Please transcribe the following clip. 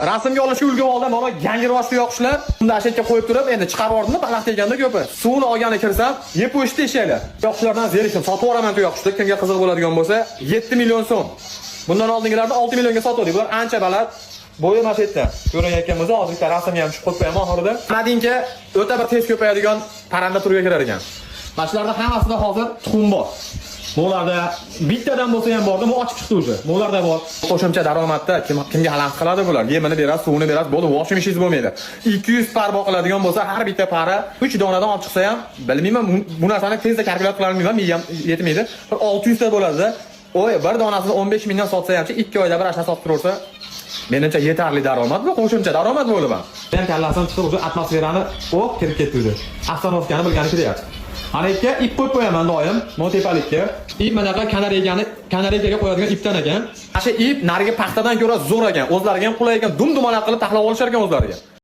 Rasmga olishga ulgurib oldim, mana yangi rivoj tuyoqqushlar. Unda ashakka qo'yib turib, endi chiqarib yubordim, baliq deganda ko'pi. Suvini olgani kirsam, yeb qo'yishdi eshaklar. Tuyoqqushlardan zerikdim, sotib yuboraman tuyoqqushni. Kimga qiziq bo'ladigan bo'lsa, 7 million so'm. Bundan oldingilarni 6 millionga sotgandik. Bular ancha baland. Bo'yi mana shu yerda. Ko'rinayotgan bo'lsa, hozir bitta rasmga ham tushib qo'yib qo'yaman oxirida. Madinka o'ta bir tez ko'payadigan parranda turiga kirar ekan. Mana shularda hammasida hozir tuxum bor. Bularda bittadan bo'lsa ham borda, bu ochib chiqdi уже. Bularda bor. Qo'shimcha daromadda kim kimga xalaqit qiladi bular? Yemini berasiz, suvini berasiz, bo'ldi, вообще ishingiz bo'lmaydi. 200 par boqiladigan bo'lsa, har bitta pari 3 donadan olib chiqsa ham, bilmayman, bu narsani tezda kalkulyat qila olmayman, miyam yetmaydi. Bir 600 ta bo'ladi-da. Oy, bir donasini 15 mingdan sotsa hamchi 2 oyda bir ashna sotib turaversa, menimcha yetarli daromad bu, qo'shimcha daromad bo'ldi bu. Ham kallasini chiqib уже atmosferani o'q kirib ketdi уже. Обстановка ni bilgani kiryapti. Ana yerga ip qo'yib qo'yaman doim, mo tepalikka. Ip manaqa kanareykani, kanareykaga qo'yadigan ipdan ekan. O'sha ip narigi paxtadan ko'ra zo'r ekan, o'zlariga ham qulay ekan, dum dumaloq qilib taxlab olishar ekan o'zlariga.